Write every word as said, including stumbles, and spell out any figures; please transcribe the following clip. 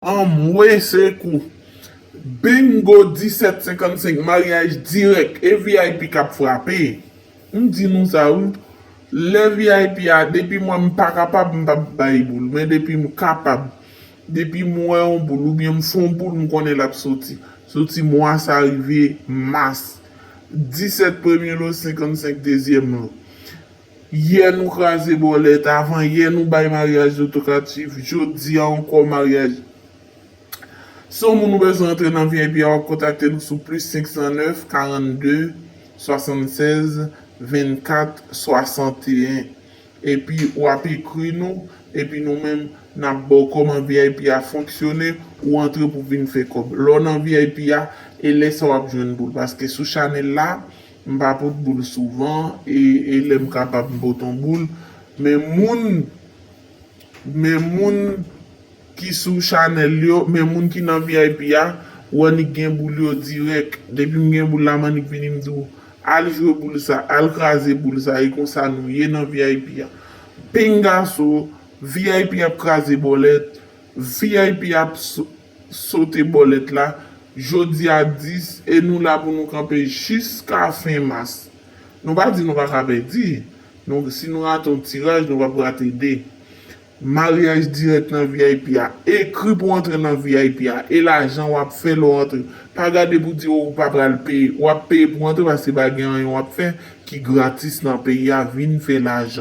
Anmwe sekou. Bingo disèt senkannsenk, maryaj dirèk e V I P k ap frape. M di nou sa wi. Lè V I P a, depi m wè m pa kapab, m p ap bay boul. Men depi m kapab, depi m wè yon boul oubyen m fè yon boul, m konnen l ap soti. Soti mwa sa rive mas. Disèt premye lo, senkannsenk dezyèm lo. Yè nou kraze bòlèt, avan yè nou bay maryaj lokatif, jodi a ankò maryaj. Si yon moun ou bezwen antre nan V I P a, w ap kontakte nou sou plis senk san nèf, karannde, swasannsèz, vennkat, swasanteyen. Epi w ap ekri nou, epi nou menm n ap ba w kòman V I P a fonksyone, ou antre pou vin fè kòb. Lè w nan V I P a, e lè sa w ap jwenn boul. Paske sou chanèl la, m pa pot boul souvan, e, e lè m kapab m pot yon boul. Men moun, men moun ki sou chanèl yo, men moun ki nan V I P a, ou annik gen boul yo dirèk. Depi m gen boul la, m annik vini m di w, al jwe boul sa, al kraze boul sa, e konsa nou ye nan V I P a. Pingaso, V I P ap kraze bòlèt, V I P ap so-, sote bòlèt la, jodi a dis, e nou la pou nou kanpe jiska fen mas. Nou pa di nou pa ka pèdi. Nou, si nou rate yon tiraj, nou p ap rate de. Maryaj dirèk nan V I P a. Ekri pou antre nan V I P a. E lajan w ap fè lè w antre. Pa gade pou di ou pa pral peye. W ap peye pou antre paske pa gen anyen w ap fè ki gratis nan peyi a. Vin fè lajan.